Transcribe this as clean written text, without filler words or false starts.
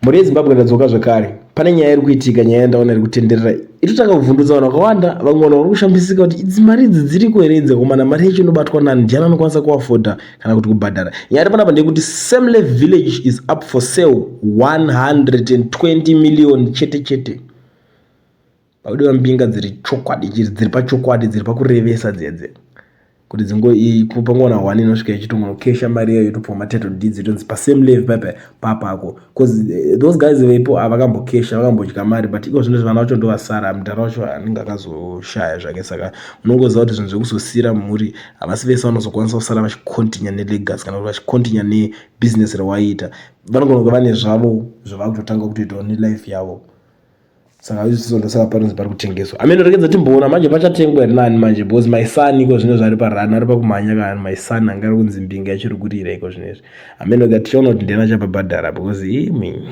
Mhuri yeZimbabwe, ndadzoka zvekare. Pane nyaya iri kuitika, nyaya yandaona iri kutenderera, itotanga kuvhundutsa vanhu vakawanda. Vamwe vanhu vari kushambisika kuti idzi mari idzi dziriko here idzi akomana? Mari yacho inobatwa nani? Ndiani anokwanisa kuafodha kana kuti kubhadhara? Nyaya iri panapa ndeyekuti Semle Village is up for sale, 120 million chete chete. Pakudiwa mbinga dziri chokwadi, dziri pachokwadi, dziri pakurevesa dzedze kuti dzingopangoona one inosvika ichitongonokesha mari iyoyo, yotopiwa matitle deeds, itonzi pasame level paipa papako, because those guys vepo havakambokesha, vakambodya mari, but iko zvino vana vacho ndovasara. Mudhara wacho anenge akazoshaya zvake, saka unongoziva kuti zvinhu zvekuzosiyira mhuri, havasi vese vanozokwanisa kusara vachicontinue nelegacy kana kuti vachicontinue nebusiness rawaiita. Vanogona kunge vane zvavo zvavakutotanga kutoitawo nelife yavo, saka izvozvo ndosaka panonzi pari kutengeswa. Amene rekedza timboona manje pachatengwa here nani manje, because my son iko zvino zvari parun, ari pakumhanya kana my son anga ari kunzi mbinga yachiri kurira iko zvinezvi. Amene ka tichaona kuti ndiani achabhabhadhara, because imi.